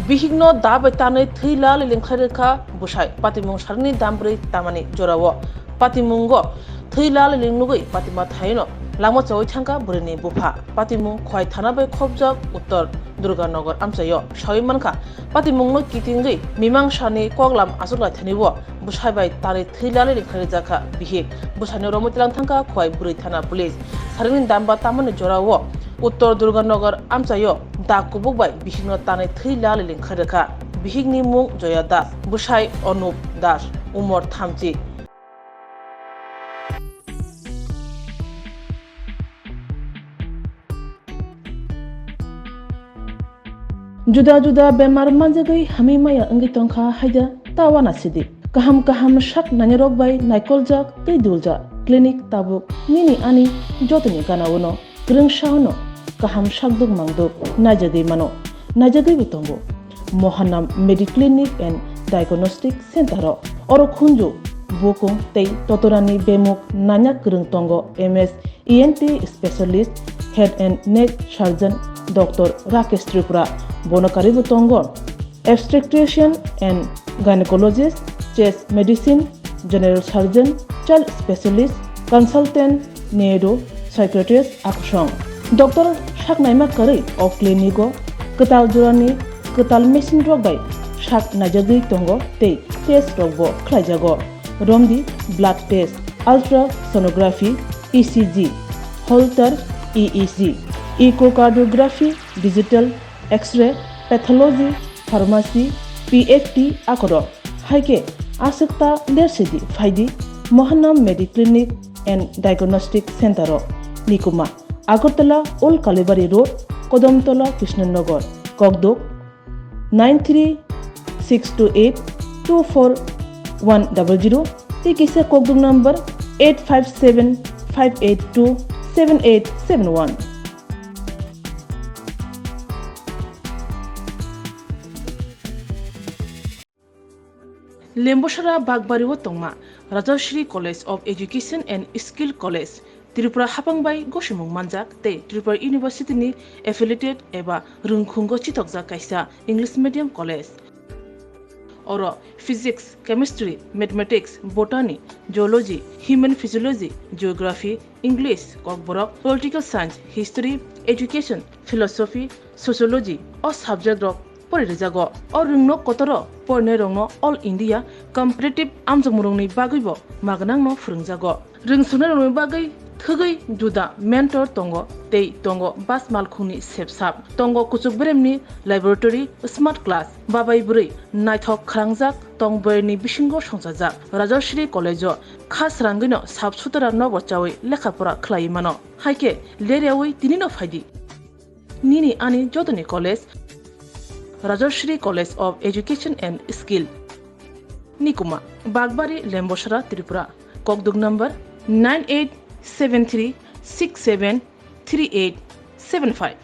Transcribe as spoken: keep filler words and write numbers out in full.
Bihikno da bai tanwi thwi la liling khlai rwkha bwsai. Patimung sarini dam brwi tamani jorao. Patimungo thwi la liling nugwi patima thaino langma chawi thangkha bwrwini bupha. Patimung Khowai thana bai khopjak Uttor Durganagar amchaio. Sawi mankha, patimungno kitingwi mimangsani koklam achuklaithani o bwsai bai tanwi thwi la liling khlai rwjakha bihik. Bwsaino romwi tlang thangkha Khowai bwrwi thana police. Sarini damba tamani jorao Uttor Durganagar amchaio da kubuk bai bihikno tanwi thwi la liling khlai rwkha. Bihikni mung Joya Das, bwsai Anup Das, umor thamchi. Juda juda bemar manjagwi hamwi maya wngwi tongkha haida ta uanasidi. Kaham kaham sak nainarok bai naikoljak tei duljak clinic tabuk nini ani jotoni gana-o no kwrwngsa-o no kaham sakduk mangduk naijagwi mano, naijagwibo tongo. Mohanam Mediclinic and Diagnostic Center-o oro khunju, bukung tei totorani bemuk nanya kwrwng tongo M S E N T specialist, head and neck surgeon Doctor Rakesh Tripura, bono karwibo tongo obstetrician and gynecologist, chest medicine, general surgeon, child specialist, consultant, neuro psychiatrist akusong. Doctor saknaima karwi o clinic-o kwtal jorani kwtal machine rok bai sak naijagwi tongo tei test rokbo khlaijago. Romdi blood test, ultrasonography, E C G, Holter E E G, echocardiography, digital X-ray, pathology, pharmacy, P F T akorok. Hai khe aswk ta lersidi phaidi Mohanam Mediclinic and Diagnostic Center-o. Nikuma, Agartala Old Kalibari Road, Kodomtola Krishnanagar, Kokduk, nine three six two eight two four one double zero, tei kisa kokduk number eight five seven five eight two seven eight seven one. Lembosara Bakbari o tongma Rajashri College of Education and Skill College, Tripura hapang bai gosimung manjak tei Tripura University ni affiliated eba rwngkhungo chitokjak kaisa English medium college. Oro physics, chemistry, mathematics, botany, zoology, human physiology, geography, English, Kokborok, political science, history, education, philosophy, sociology o subject rok pori rijago. O rwngno kotoro porinai rokno All India competitive amjokmung rokni bagwibo magnangno phwrwngjago. Rwngsuknai rokni bagwi thwgwi juda mentor tongo tei tongo bas malkhungni sepsap. Tongo kuchuk beremni laboratory, smart class, babai bwrwi naithok khwrangjak tong boyarni bisingo songchajak. Rajashri College o kha srangwino sap sutara nobo chawi lekha pora khlaiwi mano. Hai khe leryawi tinino phaidi. Nini ani jotoni college, Rajashri College of Education and Skill. Nikuma, Bakbari, Lembosara, Tripura. Kokduk number nine eight seven three six seven three eight seven five.